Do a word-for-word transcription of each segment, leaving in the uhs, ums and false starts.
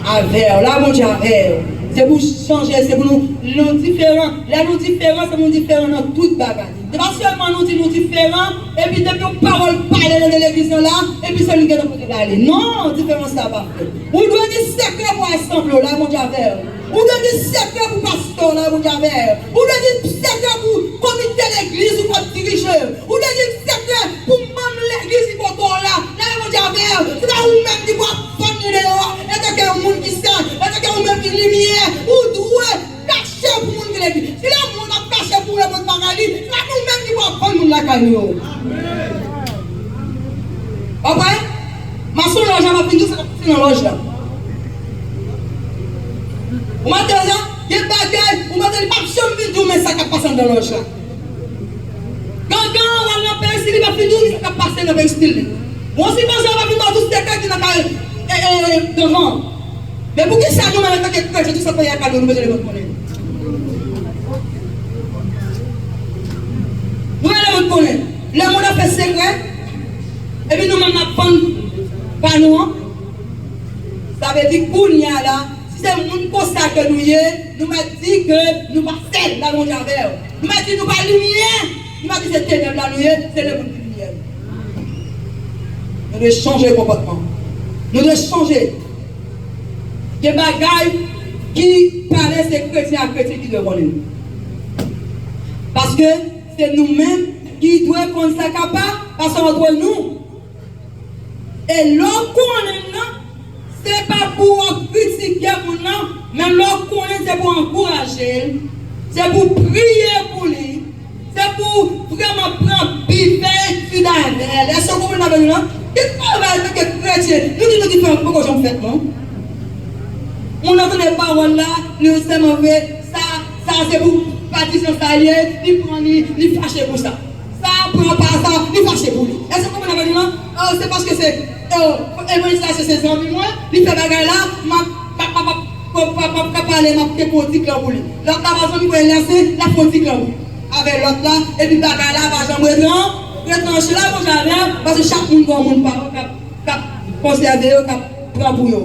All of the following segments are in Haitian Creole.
Avè w, la Bondye avè w. Se pou chanje, se pou nou, nou diferan. Lè nou diferan, se pou nou diferan nan tout bagay. Se pa sèlman nou di nou diferan, epi depi yon pawòl pale nan legliz lan la, epi se nou gen nan kote l ale. Non, diferans sa pa fèt. Ou dwe di sekrè pou asanble w, la Bondye avè w. Ou dwe di sekrè pou pastè w, la Bondye avè w. Ou dwe di sekrè pou komite legliz ou k ap dirije. Ou dwe di sekrè pou manm legliz ki kote w la, la Bondye avè w. Se pa ou menm ki pou ap vann li deyò, antanke yon moun ki sen, antanke yon moun ki limyè, ou dwe kache pou moun ki legliz. Si lè moun ap kache pou lè moun pa ka li, se pa nou menm ki pou ap vann moun lakay nou yo. Ou konprann? M ap sou lòj la, m ap vin di w sa k ap pase nan lòj la. Ou mande sa, gen bagay, ou mande li p ap janm vin di w men sa k ap pase anndan lòj la. Gangan an w al nan peristil, li p ap vin di w sa k ap pase nan peristil li. Bon, si manzè pa vin ba w tout sekrè ki nan kay, e, e, e, gangan an. Men poukisa nou menm antanke kretyen, tout sa k fèt a kado, nou bezwen lemonn konnen? Nou bezwen lemonn konnen. Lemonn ap fè sekrè, epi nou menm n ap vann pa nou an. Sa vle di kounye a la, si se moun konsa ke nou ye, nou mèt di ke nou pa sèl, la Bondye avè w. Nou mèt di nou pa limyè, nou mèt di se tenèb la nou ye, se lemonn ki limyè. Nou dwe chanje konpòtman. Nou dwe chanje. Gen bagay ki pale se kretyen ak kretyen ki dwe konnen. Paske se nou menm ki dwe konn sa k ap pase antre nou. E lè w konnen l nan, se pa pou w ap kritike moun nan, men lè w konnen l, se pou w ankouraje l, se pou w priye pou li, se pou w vrèman pran Bib, fè etid avè l. Èske w konprann sa m ap di w lan? Gen travay antanke kretyen, nou di nou diferan, poko janm fèt non. Moun nan tande pawòl la, li sèlman vle sa, sa se pou patizan sa ye, li pran li, li fache pou sa. Sa pran pa sa, li fache pou li. Èske w konprann sa m ap di w lan? Oh, se paske se, oh, evanjelis la se, se zanmi mwen, li fè bagay la, m ap, m ap, m ap, m ap, m ap, m ap ka pale, m ap fè yon ti klan pou li. Lòt la pa zanmi mwen, li se, l ap fè yon ti klan pou li. Avè lòt la, epi bagay la pa janm retran-, retranche la, Bondye avè w, paske chak moun gen yon moun pa yo k ap, k ap konsève yo, k ap pran pou yo.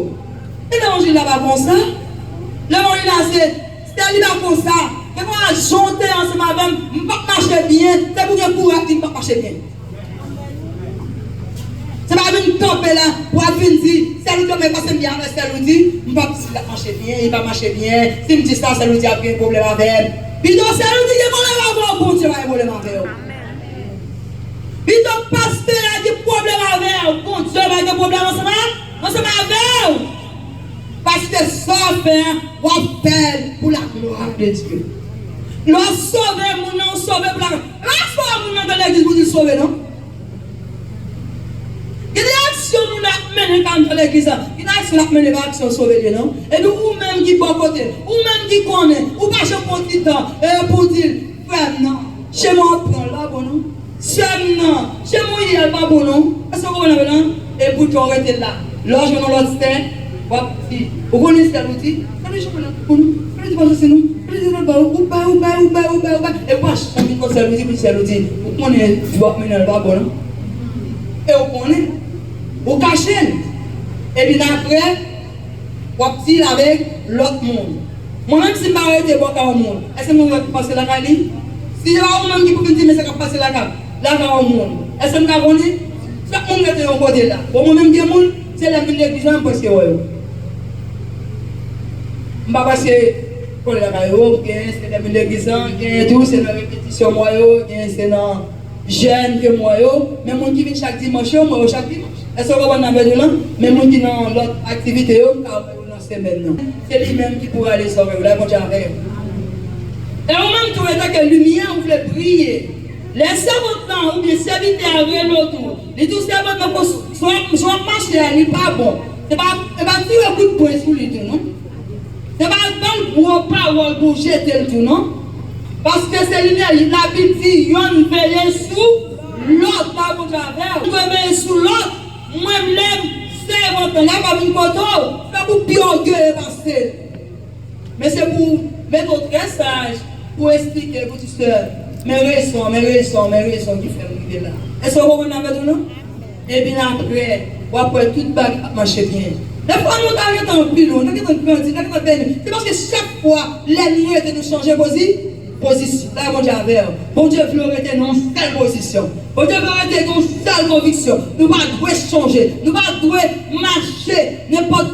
E levanjil la pa konsa. Levanjil la se, sèl li pa konsa. Depi yon jan w te ansanm avè m, m p ap mache byen, se pou gen kouraj di m p ap mache byen. Se pa vin kanpe la pou ap vin di, sèl ou di, men pase m byen avè sèl ou di, m p ap, si l ap mache byen, li pa mache byen, si m di sa, sèl ou di ap gen pwoblèm avè m. Pito sèl ou di gen pwoblèm avè w, Bondye pa gen pwoblèm avè w. Pito pastè a gen pwoblèm avè w, Bondye pa gen pwoblèm ansanm a, ansanm avè w. Paske sa w fè a, w ap fè l pou la gloire de Dieu. Lè w sove moun nan, w sove pou la, e pa sove moun nan nan legliz pou di l sove non. Gen de aksyon moun nan ap mennen kanmenm nan legliz la. Gen de aksyon l ap mennen, pa aksyon sove li non. Epi ou menm ki bò kote l, ou menm ki konnen, ou pa janm pran ti tan, e, pou di l, frè m nan, chemen w ap pran l pa bon non. Sè m nan, chemen w ye a l pa bon non. Èske w konprann sa m ap di w lan? E poutan w rete la. Lè w jwenn yon lòt sè, w ap di, ou konnen sè l ou di, sa vle di chemen nan pa bon non. Sa vle di pa sou si non. Sa vle di lòt ba ou, ou bay, ou bay, ou bay, ou bay, ou bay. E w pa janm vin kot sè l ou di, pou sè l ou di, ou konnen w ap mennen l pa bon non. E ou konnen, ou kache l. Epi apre, w ap di l avèk lòt moun. Mwen menm si m pa rete bò kay yon moun, èske m konn wè ki pase lakay li? Si se pa ou menm ki pou vin di men sa k ap pase lakay, lakay yon moun, èske m ka konnen? Chak moun rete yon kote la. Bon, mwen menm gen moun, se lè m vin legliz la m prèske wè yo. M pa prèske kole lakay yo, gen se lè m vin legliz la, gen tou se nan repetisyon m wè yo, gen se nan jèn ke m wè yo, men moun ki vin chak dimanch yo, m wè yo chak dimanch. Èske w konprann sa m ap di w lan? Men moun ki nan lòt aktivite yo, m ka wè yo nan semèn nan. Se li menm ki pou rale zòrèy w la, Bondye avè w. E ou menm tou, antanke limyè, ou vle briye. Lè sèvant lan oubyen sèvitè a rele w tou, li di w sèvant lan, kon swa, swa w ap mache a, li pa bon. Se pa, se pa tire kout pwen sou li tou, non. Se pa ba l gwo pawòl pou w jete l tou, non. Paske se limyè, Labib di, yonn veye sou lòt, la Bondye avè w. Ou dwe veye sou lòt. Mwen, m lè m sèvant lan, lè m ap vin kote w, se pa pou pi ògeye pase l. Men se pou w mete w trè saj, pou w esplike l, pou di, sè, men rezon, men rezon, men rezon ki fè m rive la. Èske w konprann sa m ap di w lan? Epi apre, w ap wè tout bagay ap mache byen. Dèfwa nou ta gentan anpil, nou ta gentan grandi, nou ta gentan beni. Se paske chak fwa, lè nou rete, nou chanje pozi-, pozisyon. Sa Bondye avè w. Bondye vle w rete nan yon sèl pozisyon. Bondye vle w rete nan yon sèl konviksyon. Nou pa dwe chanje. Nou pa dwe mache nenpòt,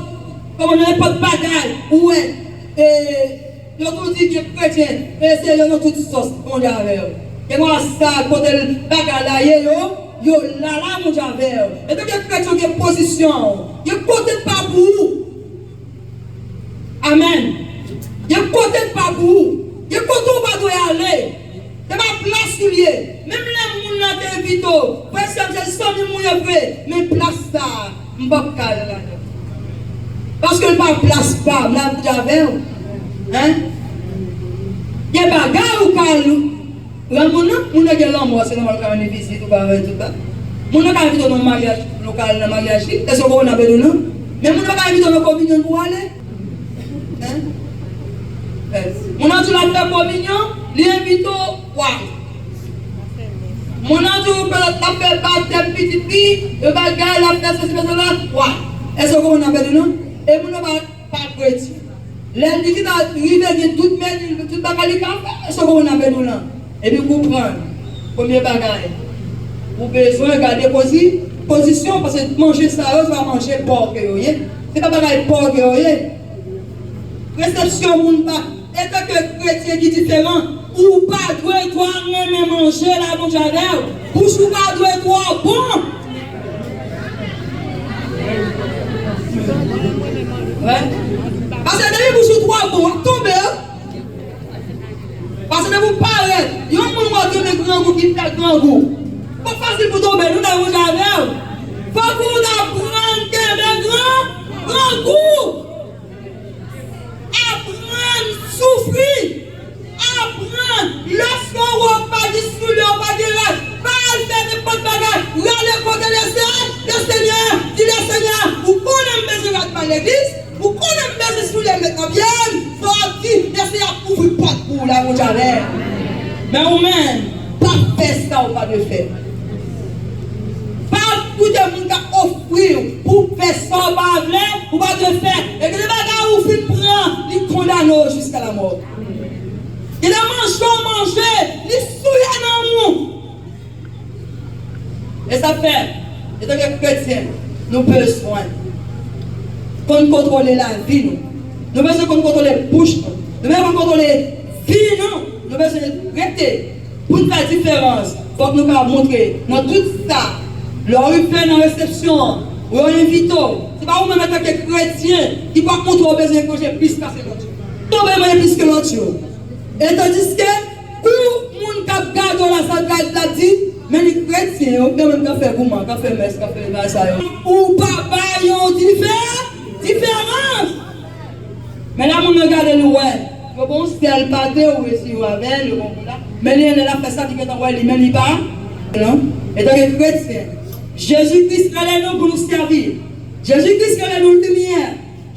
kòman, nan nenpòt bagay. Ou wè, e, yo tou di ke kretyen, e se yo nan tout sòs, Bondye avè yo. Gen mwa sa, kote l bagay la ye yo, yo la la, Bondye avè yo. Etanke kretyen, gen pozisyon, gen kote pa pou ou. Amèn. Gen kote pa pou ou. Gen kote ou pa dwe ale. Se pa plas ou li ye. Menm lè moun nan te envite w, frè, sè m, se zanmi m ou ye vre, men plas sa a, m p ap ka al ladan. Paske l pa plas pa m, la m di avè w. Hein? Gen bagay ou ka al rann moun nan, moun nan gen lanmò, se nòmal ou ka rann li vizit, ou ka rann tout sa. Moun nan ka envite w nan maryaj, nou ka al nan maryaj li, èske w konprann sa m ap di w nan? Men moun nan ka envite w nan kominyon pou w ale. Hein? Moun nan di w l ap fè kominyon, li envite w, w al. Moun nan di w petèt l ap fè batèm pitit li, yon bagay l ap fè sesi, fè sela, w al. Èske w konprann sa m ap di w nan? E moun nan pa, pa kretyen. Lè li fin rive gen tout meni, tout bagay li ka fè, èske w konprann sa m ap di w nan? Epi konprann, premye bagay, ou bezwen gade pozi-, pozisyon, paske manje sa yo, se pa manje pò ke yo ye. Se pa bagay pò ke yo ye. Resepsyon moun pa, etanke kretyen ki diferan, ou pa dwe twa renmen manje la, Bondye avè w. Bouch ou pa dwe twò bon. Wè. Paske depi bouch ou twò bon, w ap tonbe. Paske depi w parèt, yon moun wè w kenbe grangou ki fè grangou. Pap fasil pou tonbe, nou ta Bondye avè w. Fòk ou aprann kenbe gran, grangou. Aprann soufri. Aprann, lòske w pa gen soulye, w pa gen rad, pa al fè nenpòt bagay. Rale kote Lesenyè, Lesenyè, di Lesenyè, ou konnen m bezwen rad m al legliz, ou konnen m bezwen soulye m met nan pye m, sa w ap di, Lesenyè ap ouvri pòt pou ou la, Bondye avè w. Men ou menm, pa fè sa ou pa dwe fè. Pa koute moun k ap ofri w pou w fè sa w pa vle, ou pa dwe fè. E gen de bagay ou fin pran, li kondane w jiska lamò. Gen de manje w manje, li souye nanm ou. E sa fè, etanke kretyen, nou bezwen konn kontwole lavi nou. Nou bezwen konn kontwole bouch nou. Nou bezwen konn kontwole vi nou. Nou bezwen rete. Pou n fè diferans, fòk nou ka montre nan tout sa. Lè w rive nan resepsyon an, ou yo envite w, se pa ou menm antanke kretyen ki p ap montre w bezwen manje plis pase lòt yo. Ou bezwen manje plis ke lòt yo. E tandiske kou moun k ap gade w la, sa l ka, l ap di, men li kretyen, yo menm k ap fè gouman, k ap fè mès, k ap fè bagay sa yo. Ou pa bay yon diferans. Men lè moun nan gade l, ou wè, yo ba w sèl pate, ou resi yo avè l, yo ba w kola. Men li, lè l ap fè sa, li gentan wè li, men li pa. Non. Etanke kretyen, Jezi Kris rele nou pou nou sèvi. Jezi Kris rele nou limyè.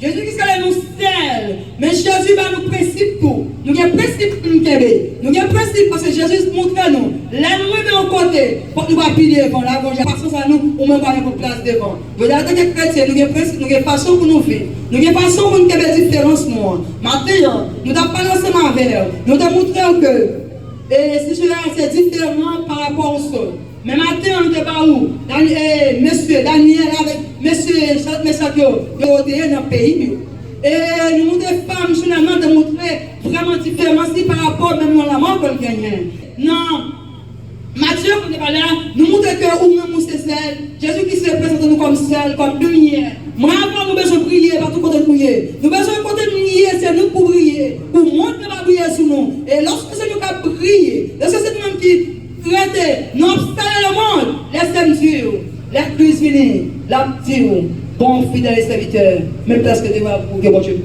Jezi Kris rele nou sèl. Men Jezi ba nou prensip tou. Nou gen prensip pou nou kenbe. Nou gen prensip paske Jezi montre nou. Lè nou rive yon kote, fòk nou pa pi devan. Lagonja pasyans a nou, ou menm pa gen plas devan. Jodi a, antanke kretyen, nou gen prensip, nou gen fason pou nou viv. Nou gen fason pou nou kenbe diferans nou an. Maten an, nou t ap pale ansanm avè w. Nou te montre w ke, e, sijè a se diferan pa rapò o sòl. Men maten an, nou te ba ou, Dani-, e, mesye Daniel avèk mesye Chadrak, Mechak yo, yo te ye nan peyi yo. E nou montre fanm Chunam nan te montre vrèman diferans li pa rapò menm nan lanmò ke l genyen. Nan Matye, kote pale a, nou montre ke ou menm ou se sèl. Jezi Kris reprezante nou kòm sèl, kòm limyè. Mwen avè w, nou bezwen briye patou kote nou ye. Nou bezwen kote nou ye, se nou k pou briye. Pou mond nan pa briye sou nou. E lòske se nou k ap briye, lòske se nou menm ki rete, nou ap sale lemonn, lèse m di w, lè Kris vini, l ap di w, bon fidèl e sèvitè, men plas ke te prepare pou ou ke Bondye.